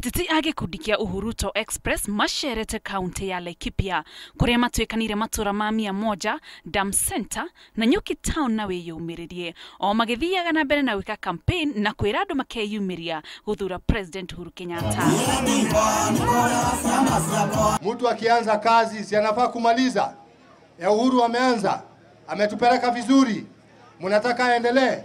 Ateti a gĩkundi kĩa Uhuruto Express macerete kaunti ya Laikipia kũrĩa matuĩkanire matũra ma Mia Moja, Dam Center na Nyuki Town na wĩyumĩrĩrie o magĩthiaga na mbere na gwĩka campaign na kwĩra andũ makeyumĩria gũthura President Uhuru Kenyatta. Mtu akianza kazi si anafaa kumaliza. Ya Uhuru ameanza, ametupeleka vizuri, mnataka aendelee.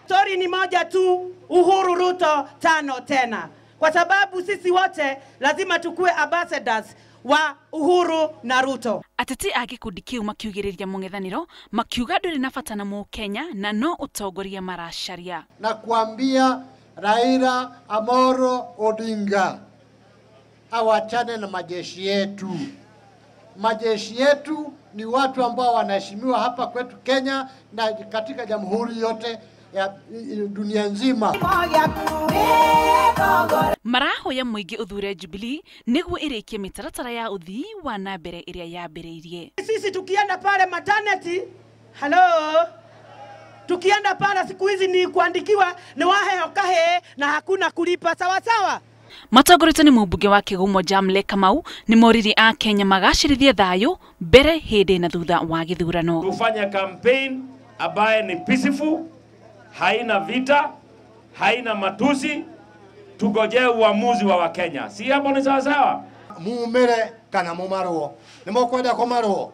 Story ni moja tu, Uhuru Ruto tano tena. Kwa sababu sisi wote lazima tukue ambassadors wa Uhuru na Ruto. Ateti a gĩkundi kĩu makiugĩrĩria mũng'ethanĩro makiuga ndũrĩ na bata na Mũkenya na no ũtongoria maracaria. Na kuambia Raila Amolo Odinga awachane na majeshi yetu. Majeshi yetu ni watu ambao wanaheshimiwa hapa kwetu Kenya na katika jamhuri yote ya dunia nzima. Marahoya mũingĩ ũthure Jubilee nĩguo ĩrĩkie mĩtaratara ya ũthii wa na mbere ĩrĩa yambĩrĩirie. Sisi tukienda pale maternity, hello, tukienda pale siku hizi ni kuandikiwa ni waheo kahe na hakuna kulipa, sawa sawa. Matongoretwo nĩ mũmbunge wa Kĩgumo Jamle Kamau nĩ moririe a Kenya magacĩrithie thayũ mbere, hĩndĩ na thutha wa gĩthurano. Tufanye campaign ambaye ni peaceful, haina vita, haina matusi, tugojee uamuzi wa Wakenya. Si hapo ni sawa sawa? Mumere kana mumarwo. Nĩmũkwenda kũmarwo.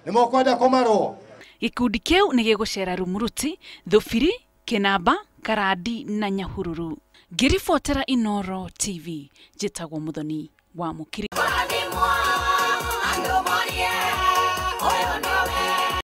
Nĩmũkwenda kũmarwo. Gĩkundi kĩu nĩ gĩgũcera Rumuruti, Thubiri, Kĩnamba, Karandi na Nyahururu. Ngĩribotera Inooro TV, njĩtagwo Muthoni wa Mũkiri.